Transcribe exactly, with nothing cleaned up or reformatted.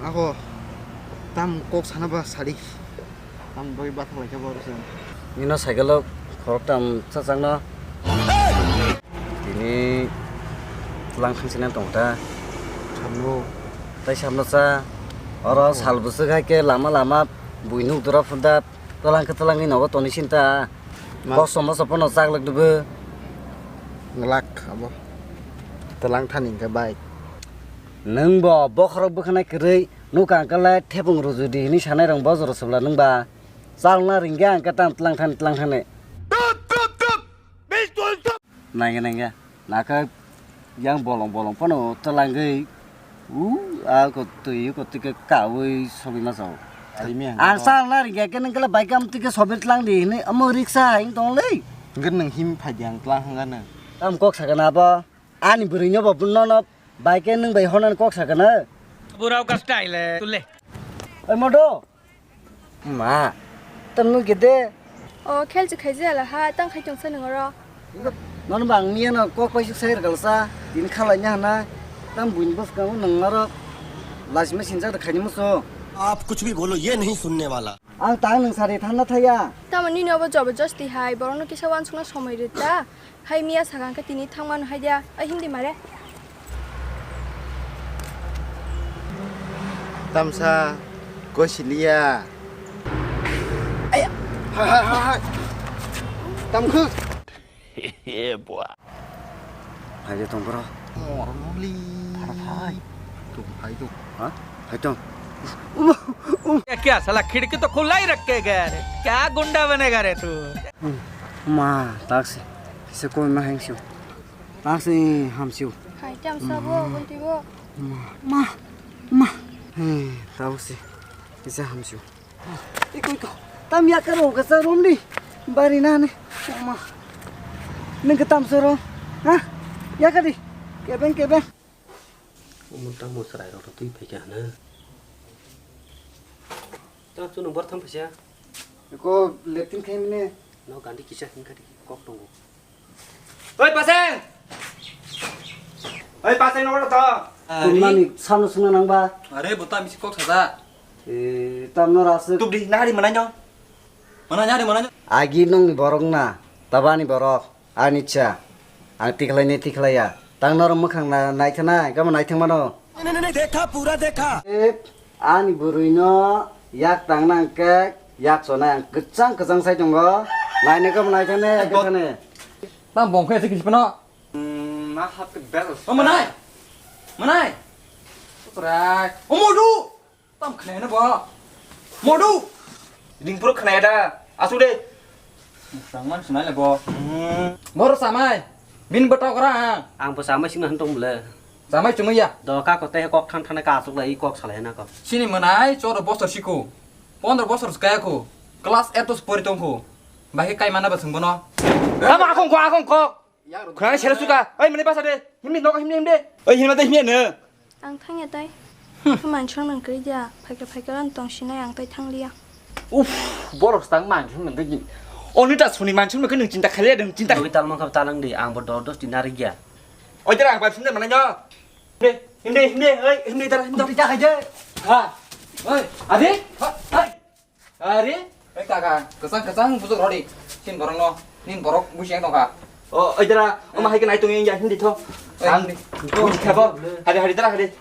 Ako tam kok sana ba sari. Tam bai bathang lai khe bo rwchwng. Nino cycle o khorok tam chachakno. Tini tlang thangsinai tong ta. Samno. Tai samno cha. Oro sal bwswk hai khe lama lama buino dura phunda tlang khe tlangwi nogo toni sinta. Ma- Kosom moso pono chak lak dubu. Nglak abo. Tlang thani hwnkhe bai. Nwng bo bokhorok bwkhanai kwrwi nukha hwnkhe le thepung rujudi hinwi sanai rang bojoro swbla nwng ba. Chalna ringya hwnkhe tam tlang thani tlang thani. Nangya nangya. Nakha yang bolong bolong phano twlangwi u a ko twi ko tike kawi sobi ma sao. Ari mi ang Ang ko. Salna ringya ke nang kala bai kam tike sobi tlang di hini amo riksa haing tong lei. Ngan nang him phai di ang tlang hanga nang. Tam kok sakana ba ani bwrwi no ba bunno no bai ke nang bai honan kok sakana. Burao ka style hai, tu le. Oi modo. Ma, tam nuk gede. O, khel chu khaijala ha, tang khai tongsa nang oro. Nono bang miya no kok pai suk sai rwkal sa, din khalai nya hana. Tam buin bus kang nang oro. Lajima sinjak da khaini muso. आप कुछ भी बोलो, ये नहीं सुनने वाला। Ang tang nang sari thanna thaya. Tamo nini obo jabardasti hai, borokno kisa wansukna somoi rwta. Hai miya sakang khe tini thangmano hai dia. Ai hindi mare. Tamsa kosiliya. Aya. Hai, hai, hai, hai. Tamkhuk. Yeah, boy. Hai de tong bro. Mormoli. Thar thai. Tum hai tum. Ha? Hai tong. क्या क्या साला खिड़की तो खुला ही रखेगा यार, क्या गुंडा बनेगा रे तू? Ma, taksi. Kisa koi ma heng siu. Taksi ham siu. Hai, tam sabo, bunti bo. Ma, ma, ma. He, taksi. Kisa ham siu. Iko, iko. Tam ya karo ka sa rom ni. Bari na ne. Ma. Neng ka tam soro. Ha? Ya ka di. Kebeng, kebeng. Omo tamo chwrairok rw twi phaikha hwna. Tamo chwng bor thang phaisa. Eko leptin khaimne. No gandhi kisa hwnkha di kok tongo. Oi paseng! Oi paseng no to. Tumnani samno sungna nangba. Are bota misi kok sada. E tamno rasuk. Tubdi nari mananyo. Mananya ari mananya. Agi nongni borok na, tabani borok. Ani cha, ang tikhlai ni tikhlai ya. Tang norok mwkhang na naithana, gama naithang mano. नहीं, नहीं, नहीं, देखा, पूरा देखा। E, ani bwrwi no yak tang nang khe, yak chonai ang kwchang kwchang sai tongo. Naina gama naithane, kwthane. Tang bongkhe se kisi pano. Hmm, ma hap ke bel. O manai. Manai. Sutrai. O modu. Tam khnaina bo. Modu. Ring puro khnaida. Asu de. Tangman sunai le bo. Hmm. Bor samai. Bin botau kara ang. Ang bo samai sing han tong bole. Samai chumui ya. Do ka ko te kok than than ka asuk lai kok salai na ko. Sini manai choro bosor siku. Pondro bosor skaya ko. Class eight to pori tong ko. Bahai kai mana ba sung bono. Ama akong ko akong ko. Khwrang sero suka. Oi, mene basa de. Himni noka himni himde. Oi, himna de himya no. Ang thangya tai. Manchun man kri dia. Phaikra phaikra an tong sinai ang tai thangliya. Uff, borok stang manchun man de. Oni ta suni manchun man kri chinta khale de chinta. Oi, tal man khap talang de. Ang bo dor dos tin nari gya. Oi, jara ang ba sinde mana nyo. Himde, himde, himde, oi, himde dara himde. Himde ja khai de. Ha. Oi, ade. Ha, hai. Ari, oi kaka, kwchang kwchang bujok rodi. Sin borok no, nin borok busi yang tongkha. O, oi dara, o ma hai ke nai tong yang ya hindi tho. Oi, ang hindi. Busi khabo. Hari hari dara hari.